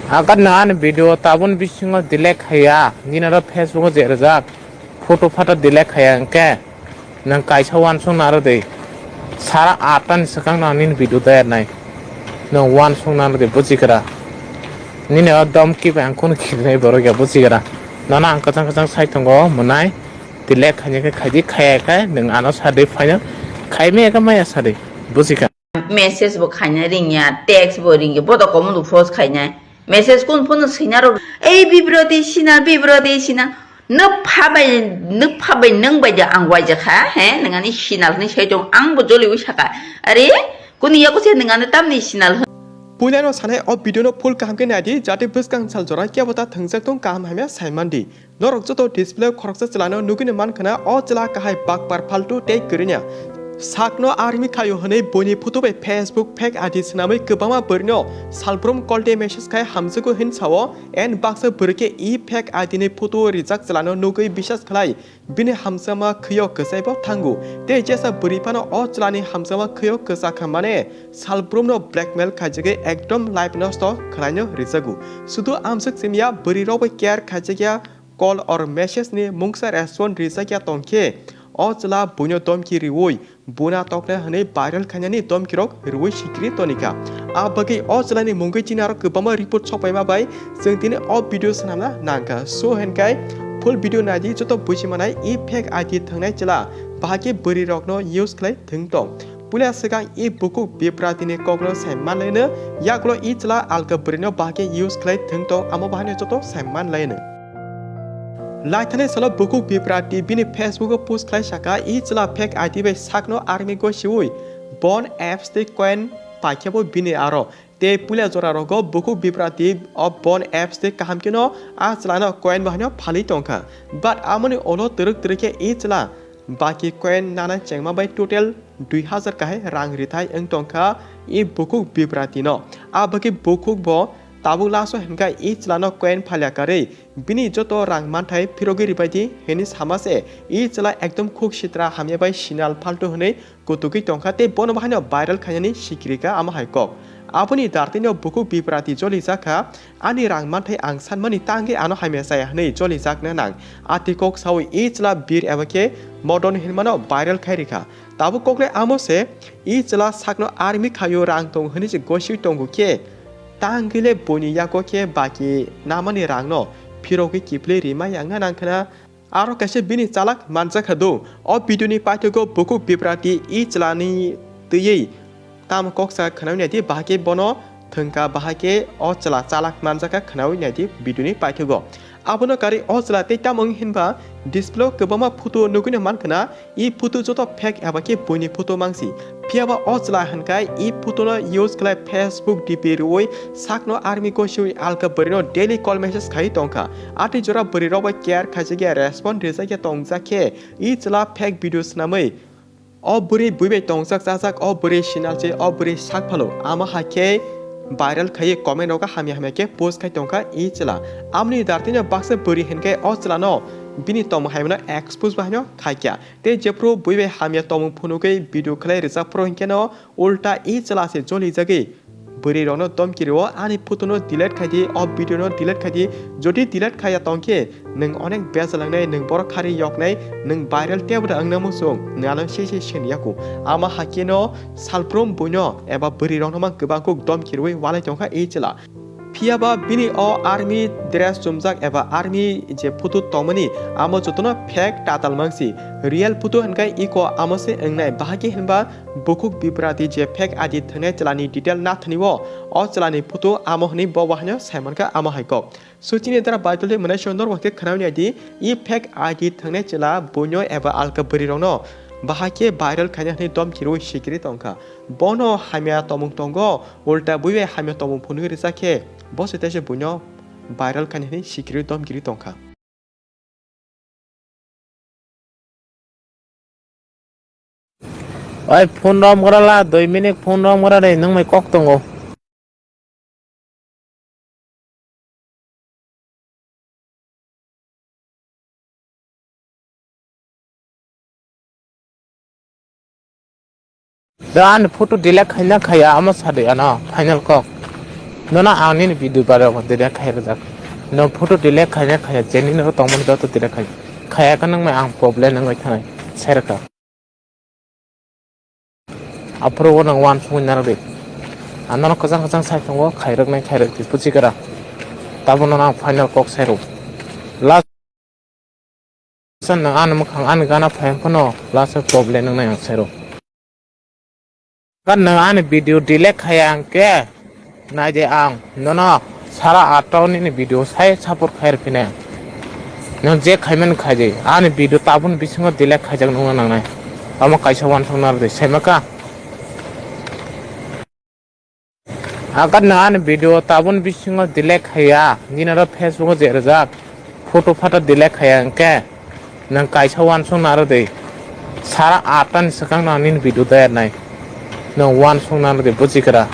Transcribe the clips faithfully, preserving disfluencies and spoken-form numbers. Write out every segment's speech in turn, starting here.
Agat na ani video tabun bisingo delete khaiya, nini aro Facebook o je rwjak photo photo delete khaiya hwnkhe nwng kaisa uansuk naro de. Sara atta ni swkang no nini video da ernai. Nwng uansuk naro de bujigra. Nini o domki bai ang kunu khirinai borok ya bujigra. Nono ang kwchang kwchang sai tongo mwnai. Delete khaina khe khaidi khaiya khe nwng ano sadi phaino khaimaya khe maya sadi bujikha. Message bo khaina ringya, text bo ringya, bodo komo do post khainai. Message kun phone swina rok, "Ei bibroti sina, bibroti sina." Nwk pha bai, nwk pha bai nwng bai de ang waija kha, he? Nwng ani sinal hwnwi sai tong, ang bo joli wi saka. Are, kuni yaku se nwng ani tamni sinal hwn? Puilano sanai o video no full kaham khe naidi, jate bwskang sal jora kebo ta thwngjak tong kaham hamya sai mandi. Norok joto display o khoroksa chwlano nugwino mankha na, o chwla kahai bakpar, phaltu tei kwrwini. Sakno army khaio hwnwi buini photo bai Facebook fake I D swnamwi kwbangma bwrwino salbrum call tei message khai hamjago hwn sao, en baksa bwrwi khe e fake I D ni photo rijak chwlano nugwi bisas khlai bini hamjakma khwio kwchaibo thango. Tei jesa bwrwi phano o chwlani hamjakma khwio kwchakha mane salbrumno blackmail khaijagwi ekdom life nosto khwlaino rijago. Sudu amswk simiya bwrwi rokbo care khaijakya call or message ni mungsa respond rijak ya tongkhe, o chwla buino domki riwi buna toknai hwnwi viral khainani domkirok riwi sikri tonikha. A bagwi o chwlani mungwi chini aro kwbangma report sokpaima bai chwng tini o video swnamna nangkha. So hwnkhai full video naidi joto buji manai e fake I D thwngnai chwla bahai khe bwrwi rokno use khlai thwng tong. Puila swkang e bukhuk biprati ni kokno sai manlaino, yaklo e chwla alka bwrwino bahai khe use khlai thwng tong, amo bahaino joto sai manlaino. Laithani salo bukhuk biprati bini Facebook o post khlai saka, e chwla fake I D bai sakno army gosiwi bon apps tei coin paikhe bo bini aro. Tei puila jora rogo bukhuk biprati o bon apps tei kaham kheno a chwlano coin bahaino phalwi tongkha. But amoni ulo twrwk twrwk khe e chwla baki coin nana chengma bai total dui hazar kahai rang rithai wng tongkha e bukhuk biprati no. A bagwi bukhuk bo tabuk last o hwnkhai e chwlano coin phalya karwi bini joto rang manthai phirogwi ribaidi hwnwi sama se. E chwla ekdom khuk sitra hamya bai sinal phaltu hwnwi kutugwi tongkha tei bono bahaino viral khainani sikiri kha amo hai kok. Aboni dartino bukhuk biprati jolijak kha, ani rang manthai ang sanmani tangwi ano hamya chaya hwnwi jolijakna nang. Ati kok sawi e chwla bir eba khe modon hinmano viral khai rikha. Tabuk kokle amo se e chwla sakno army khaio rang tong hwnwi se gosiwi tongo khe, tangwi le buini yago khe baki namani rangno phirogwi kiphilwi rima yangna nang khna. Aro kaisa bini chalak manjakha do. O video ni paithago bukhuk biprati e chwlani twiwi tamo koksa khnawi naidi, bahai khe bono thwngkha, bahai khe o chwla chalak manjakha khnawi naidi video ni paithago. Abono karwi o chwla tei tamo wng hinba display o kwbangma photo nugwino mankha na, e photo joto fake eba khe buini photo mangsi. Phiyaba o chwla hwnkhai e photo no use khlai Facebook D P rwui sakno army gosiwi alka bwrwino daily call message khai tongkha. Atwi jora bwrwi rokbai care khaijakya, respond rijakya tongjak khe e chwla fake video swnamwi o bwrwi buibai tongjak chajak, o bwrwi sinal se o bwrwi sak phalo. Amo hai khe viral khaiwi comment rogo hamya hamya khe post khai tongkha e chwla. Amoni dartino baksa bwrwi hinkhe o chwlano bini tongmung haimano expose bahaino khaikha. Tei jephru buibai hamya tongmung phunugwi video khlai rwjak phuru hinkhe no ulta e chwla se jolijagwi bwrwi rokno domki rwo, ani photo no delete khai di, o video no delete khai di. Jodi delete khaiya tongkhe nwng onek bejalangnai, nwng borok khari yoknai, nwng viral tebra wngna muchung, nwng ano se se sini yaku. Ama hakhe no salbrum buino eba bwrwi rokno mang kwbang kuk domki rwi walai tongkha e chwla. Phiyaba bini o army dress chumjak eba army je photo tongmani, amo jotono fake tatal mangsi. Real photo hwnkhai iko amo se wngnai, bahai khe hinba bukhuk biprati je fake I D thwngnai chwlani detail nathani o, o chwlani photo amo hwnwi bo wahaino sai mankha amo hai kok. So chini dara Baitul de mwnai so norok khe khnawi nai di, e fake I D thwngnai chwla buino eba alka bwrwi rokno bahai khe viral khaina hwnwi domki rwi sikiri tongkha. Bono hamya tongmung tongo, ulta bui bai hamya tongmung phunugwi rwjak khe, bo se teisa buino viral khaina hwnwi sikiri domkiri tongkha. Oi, phone rom gra la, dui minute phone rom gra de, nwng mai kok tongo. Da ani photo delete khaina khaya, amo sadi ano final kok. Nono ang nini video barok delete khai rwjak. No photo delete khaina khaya, je nini ro tongmani joto delete khai. Khaya ka nang mai ang problem nang bai thanai. Serka. Aphuru wo nang wan sungwi narwk di. Ang nono kwchang kwchang sai tongo, khairok nai khairok di, buji kara. Tabo nono ang final kok sai rw. Last San nang ani mwkhang ani gana phai phano last problem nang nai ang sero. Kan nang ani video delete khaya ang ke nai de ang nono sara atto nini video sai support khair phine. Nang je khaiman khai de ani video tabun bisingo delete khaijak nung nang nai. Tamo kaisa wan thang nar de sai maka. Agar nang ani video tabun bisingo delete khaya, nini aro Facebook o je rwjak, photo photo delete khaya hwnkhe, nang kaisa uansuk naro de, sara atta ni swkang nang nini video dayar nai, nang uansuk naro de, buji kara.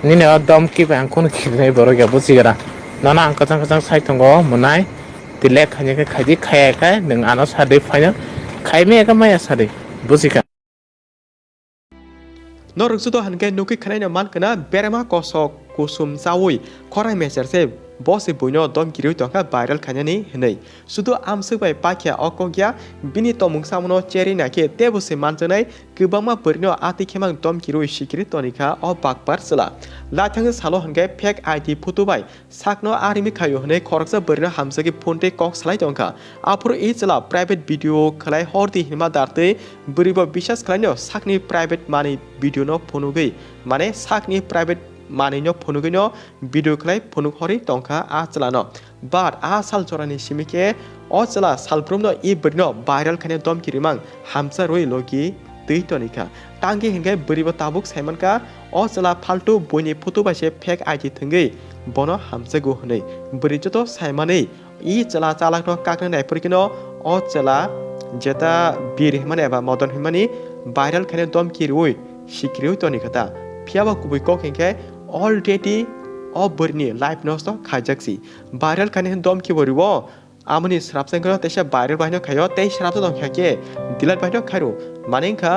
Nini o domki bai ang kunu khirinai borok ya, buji kara. Nono ang kwchang kwchang sai tongo, mwnai delete khaina khe khaidi, khaya khe nang ano sa de, phaino khaimaya khe maya sa de, buji kha. Norok joto hwnkhe nugwi khwnaino mankha na berma kosok kusum chaui khorai mecher se bo se buino domkirwi tongkha viral khainani hwnwi. Sudu amswk bai pakya o kok ya bini tongmung samono cherwi naikhe tebo se manjaknai kwbangma bwrwino atwi khemang domkirwi sikiri tonikha o bakpar chwla. Laithangwi salo hwnkhe fake I D photo bai sakno arimi khaio hwnwi khoroksa bwrwino hamjagwi phone tei kok salai tongkha. Aphuru i chwla private video khlai hor di hinma dartwi bwrwibo bisas khlaino sakni private manwi video no phunugwi, mane sakni private manwi no phunugwi no video khlai phunuk horwi tongkha a chwlano. But a sal jorani simi khe o chwla salbrumno i bwrwino viral khaina domki rimang hamsa rwi logi twi tonikha. Tangki hinkhe bwrwibo tabuk saimankha o chwla phaltu buini photo bai se fake I D thwngwi bono hamjago hwnwi. Bwrwi joto saimanwi i chwla chalakno kakna naiphuru kheno o chwla jeta bir hinmani eba modon hinmani viral khaina domki rwi sikriwi tonikha ta. Phiyaba kubui kok hinkhe already o bwrwini life nosto khaijaksi. Viral khaina hin domki bo rwo. Amoni srapsa wngkha teisa viral baino khaio, tei srapsa tong kha khe delete baino khairo. Mane wngkha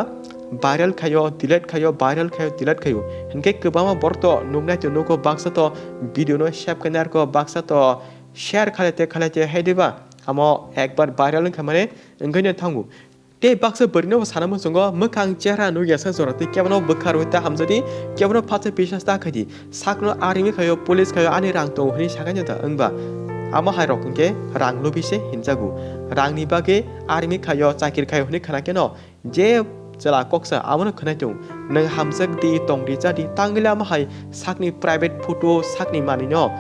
viral khaio, delete khaio, viral khaio, delete khaio. Hinkhe kwbangma borok to nuknai to nugo, baksa to video no save khainai arko, baksa to share khalai te khalai te hai diba. Amo ekbar viral wngkha mane wngwi no thango. Tei baksa bwrwino bo sana muchungo, mwkhang chehra nukya sak jora tei kebono bwkha rwi ta hamjadi, kebono phatsa bisas ta khaidi. Sakno army khaio, police khaio, ani rang tongo hwnwi sakai ta wngba. Amo hai rok hwnkhe rang lubi se hinjago. Rangni bagwi army khaio, chakir khaio hwnwi khna keno je chwla koksa abono khwnai tongo. Nwng hamjak di, tong di, cha di, tangwili amo hai sakni private photo, sakni manwino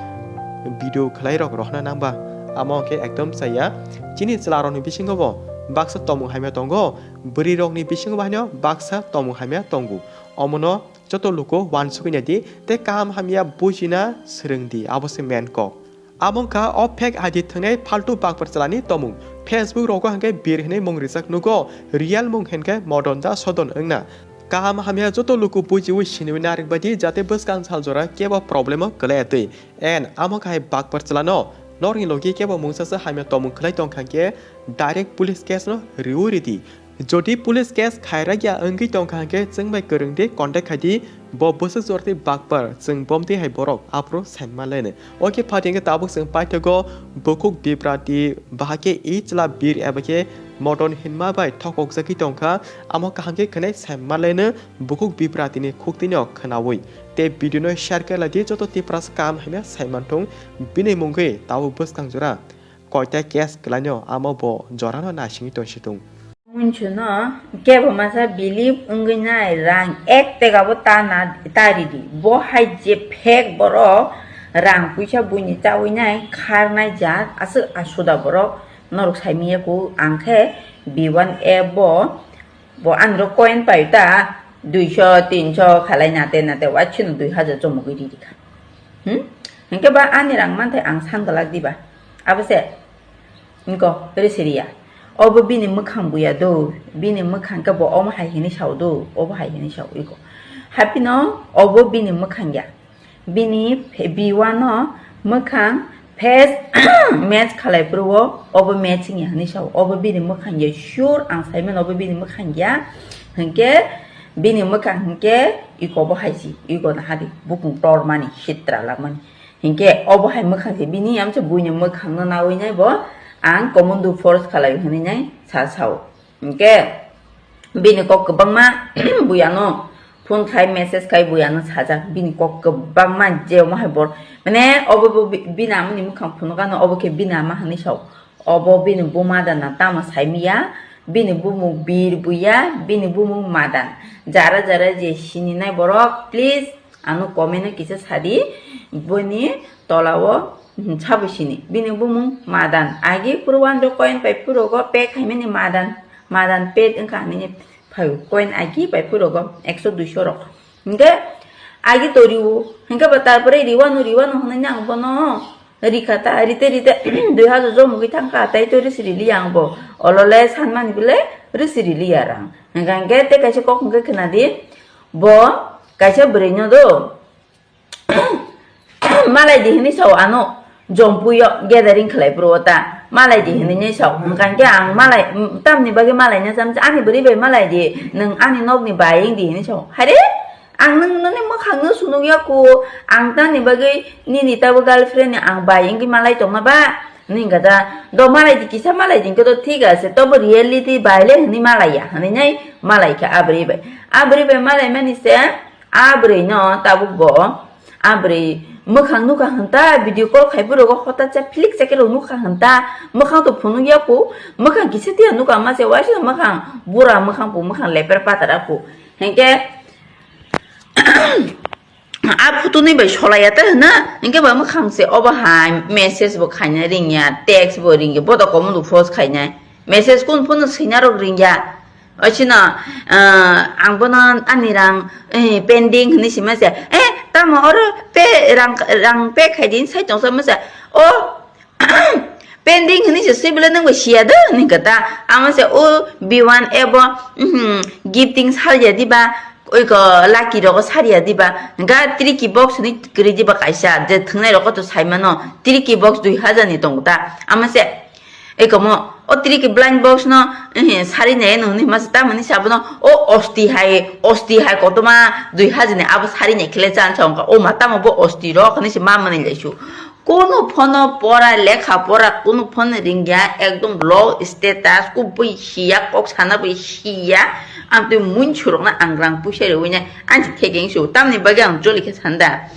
video khwlai rok rohna nangba. Amo hwnkhe ekdom chaya. Chini chwla rokni bisingo bo baksa tongmung hamya tongo. Bwrwi rokni bisingo bahaino baksa tongmung hamya tongo. Omono joto luku uansukwi naidi tei kaham hamya bujina swrwngdi, abo se main kok. Abo wngkha o fake I D thwngnai phaltu bakpar chwlani tongmung. Facebook rogo hwnkhe bir hwnwi mung rijak nugo, real mung hwnkhe Modon da Sodon wngna. Kaham hamya joto luku bujiwi siniwi narwkbaidi jate bwskang saljora kebo problemo kwlai atwi. And amo khai bakpar chwlano norokni logi kebo mungsasa hamya tongmung khwlai tongkha khe direct police case no riwi ridi. Jodi police case khairakya wngwi tongkha hwnkhe chwng bai kwrwng de contact khaidi, bo bwswk jortwi bakpar chwng bomtwi hai borok aphuru saima lene. Oke phatwi hwnkhe tabuk chwng paithago bukhuk biprati bahai khe i chwla bir eba khe Modon hinma bai thokokjagwi tongkha, amo kaham khe khwnai saima lene bukhuk bipratini khuktwino khwnawi. Tei video no share khe laidi joto Tiprasa kaham hamya saimanthung bini mungwi tabuk bwskang jora. Koita case kwlaino amo bo jorano naisingwi tongsitung. Munchuno kebo masa bilip wngwi nai rang ek tegabo ta na ta ridi. Bo hai je fake borok rang puisa buini chawi nai kharnai jat aswk asuda borok norok saimanya ku ang khe B one A bo Bo anro coin pai ta duiso tinso khalai nate nate wachino dui hajar chomogwi ridi kha. Hmm? Hinkhe ba ani rang manthai ang san glak diba? Abo se? Niko, ri siriya. Obo bini mwkhang buya do, bini mwkhang khe bo omo hai hinwi sao do, obo hai hinwi sao iko. Haphino obo bini mwkhang ya. Bini phe-, B one o mwkhang face match khalai phuru o obo match wngya hinwi sao. Obo bini mwkhang ya sure ang saimano obo bini mwkhang ya. Hinkhe Bini mwkhang hinkhe iko bo hai si, iko na hari bukung tor mani, sitra lamani. Hinkhe obo hai mwkhang se bini amsa buini mwkhang no nawi nai bo ang commando force khalai hwnwi nai sa sao. Hinkhe bini kok kwbangma buyano phone khai, message khai buyano sajak, bini kok kwbangma je omo hai bor, mane obo bo bi-, bini amani mwkhang phunukano obo khe bini ama hwnwi sao. Obo bini buma dana tamo saimiya, bini bumung Bir Buya, bini bumung Madan. Jara jara je sininai borok, please ano comment o kisa sadi, bini tola o, hmm, sabo sini. Bini bumung Madan. Agi purwan do coin pai purogo pek haimani Madan. Madan pet wngkha hinwi phaio. Coin agi pai purogo ekso duiso rok. Hinkhe agi to riwo. Hinkhe ba tarpore riwano, riwano hwnwi nang bono. Rikha ta, rite rite dui hajar jomugwi thangkha, tai to risi rili ang bo. Olole sanmani bole risi rili ya rang. Hingkha hingke te kaisa kok hingke khwnadi, bo kaisa bwrwino do. Malai di hinwi sao ano, jompuyo gathering khlai phuru o ta. Malai di hinwi nai sao. Hingkha hingke ang malai, tamni bagwi malai na chamcha, ani bwrwi bai malai di, nwng ani nokni bai wng di hinwi sao. Haire? Ang nwng nini mwkhang no sunuk ya ku, ang tamni bagwi nini tabo girlfriend ni ang bai wngwi malai tongma ba? Hwnwi hwnkha ta, do malai di kisa malai di hwnkhe to thik ase, tobo reality bai le hwnwi malai ya, hwnwi nai malai kha a bwrwi bai. A bwrwi bai malai mani se, a bwrwi no tabuk bo, a bwrwi mwkhang nukha hwn ta, video call khai phuru go hota cha philik cha khe rw nukha hwn ta, mwkhang to phunuk ya ku, mwkhang kisa tiya nukha ma se, waisa mwkhang bura mwkhang pu, mwkhang leper patara pu. Hwnkhe, a photo ni bai solai ya ta hwna, hingke ba mwkhang se obo hai message bo khaina ringya, text bo ringya, bodo comment bo post khainai, message kun phone swina rok ringya, oisino, ah, ang bono ani rang, eh, pending hinwi sima se, eh, tamo oro pe rang, rang pe khaidi sai tongsa masa, o, Pending hinwi se swi bwle nwng bo siya do hinwi khe ta. Amo se o B one abo, mhm, gifting salya diba, oiko lucky rogo sariya diba. Ga tricky box hinwi kwrwi diba kaisa, je thwngnai rogo to sai mano. Tricky box dui hajar ni tongo ta. Amo se, oiko mo, o tricky blind box no, ehe, sari nai no hinwi ma se ta mani se abono, o osti hai, osti hai kotorma dui hajar ni abo sari nai khle chan sa wngkha. O ma tamo bo osti rok hinwi se ma mani lai su. Kunu phono pora, lekha pora, kunu phono ringya, ekdom low status, kubui hiya, kok sana bui hiya, ang twi munsurokno ang rang puisa riwi nai, ang se thekeng su, tamni bagwi ang joli khe sanda.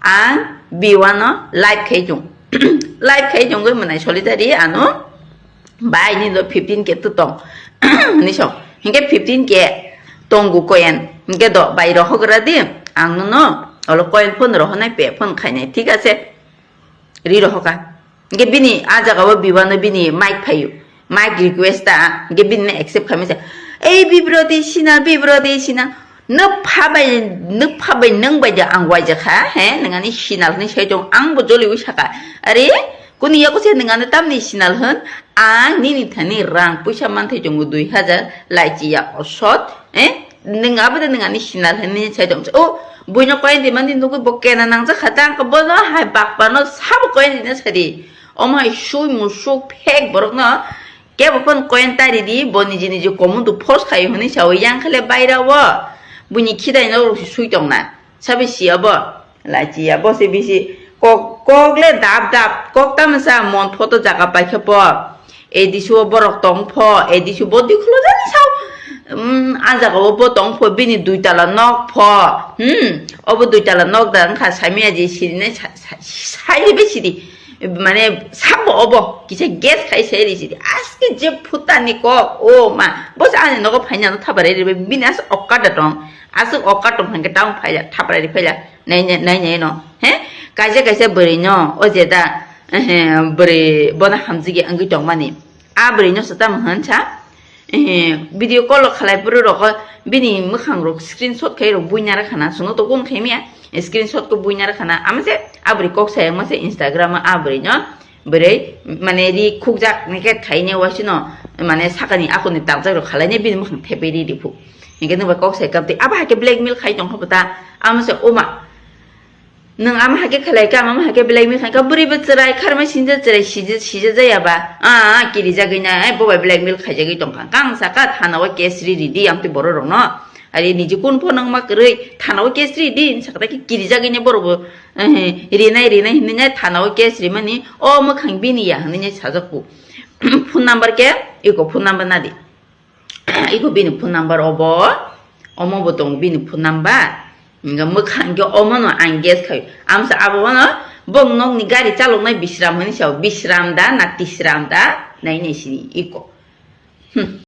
Ang B one no live khai chung, live khai chung gwi mwnai solitary ano, bai ni do fifteen K tu tong, ni so, hingke fifteen K tonggu koyen, hingke do bai rohogra di, ang no, olo koyen phone rohonai pe phone khainai, thik ase. Ri rohoka. Hingke bini a jaga o bibano bini mic phaio. Mic request ta, hingke bini accept khaimasa. Ei bibroti sina, bibroti sina. Nwk pha bai, nwk pha bai nwng bai de ang waija kha, he, nwng ani sinal hwnwi sai tong, ang bo joli wi saka. Are, kuni yago se nwng ano tamni sinal hwn, ang nini thani rang puisa manthai tongo dui hajar, laichi ya osot, eh? Nwng abo de nwng ani sinal hinwi sai tong. O buino koyan di mani nugwi bo kena nangjak kha ta, ang bono hai bakpa no sabo koyan di na sadi. Omo hai sui musuk phek borok no kebo phon koyan tari di, bo niji niji komun tu force khai hwnwi sao yang khale baira o. Buini khidai no sui tong na. Sabi si abo. Lachiya bo se bisi kok, kok le dap dap, kok tamasa mon photo jaga paikha po. Edisu o borok tong pho, edisu bo dikhulo jani sao. Um, a jaga o bo tong pho, bini dui tala nok pho. Hmm, obo dui tala nok da wngkha, samia ji siri nai sa-, sa-, sai ribe siri. Mane sabo obo kisa guess khai sai ri siri. Aske je phutani kok, o ma, bo se ani nogo phaina no thabarai ribe, bini as okka da tong. Aswk okka tong hwnkhe taung phaila, thaprai phaila, nai, nai, nai, nai no. He? Kaisa, kaisa bwrwi no, o je da, ehe, bwrwi bono hamjigwi wngwi tongmani. A bwrwi no se tamo hwn sa, ehe, video call o khalai bwrwi rok o bini mwkhang rok screenshot khai rok buina rwkha na, chwngno to kun khai maya, screenshot khe buina rwkha na, ama se a bwrwi kok sayang ma se Instagram o a bwrwi no, bwrwi, mane ri khukjak ni khe thaini waisino, mane sakani akuni tangjak rok khalaini bini mwkhang thepui ri ri phu. Hinkhe nwng bai kok sai kaptwi, abo hai khe blackmail khai tong kha bwta. Amo se, "Oma, nwng amo hai khe khlai kha, amo hai khe blackmail khai kha, bwrwi bo chwrai kharmai sinja chwrai sija, sija jaya ba? Ah, ah, kirijagwi na, ai bo bai blackmail khaijagwi tong kha. Kang saka thana o case ri ri di, amtwi borok rok no." Ari niji kun pho nang ma kwrwi, thanao case ri di, sakta ki kirijak ini borok bo, eh, rinai, rinai hinwi nai thanao case ri mani, o mwkhang bini ya hinwi nai sajak ku. Phone number ke, iko phone number na di. Iko bini phone number obo, omo bo tong bini phone number. Nga mwkhang ke omo no ang guess khai. Amsa abo no, bong nok ni gari chalok nai Bisram hinwi sao, Bisram da, na Tisram da, nai nai sini, iko. Hmm,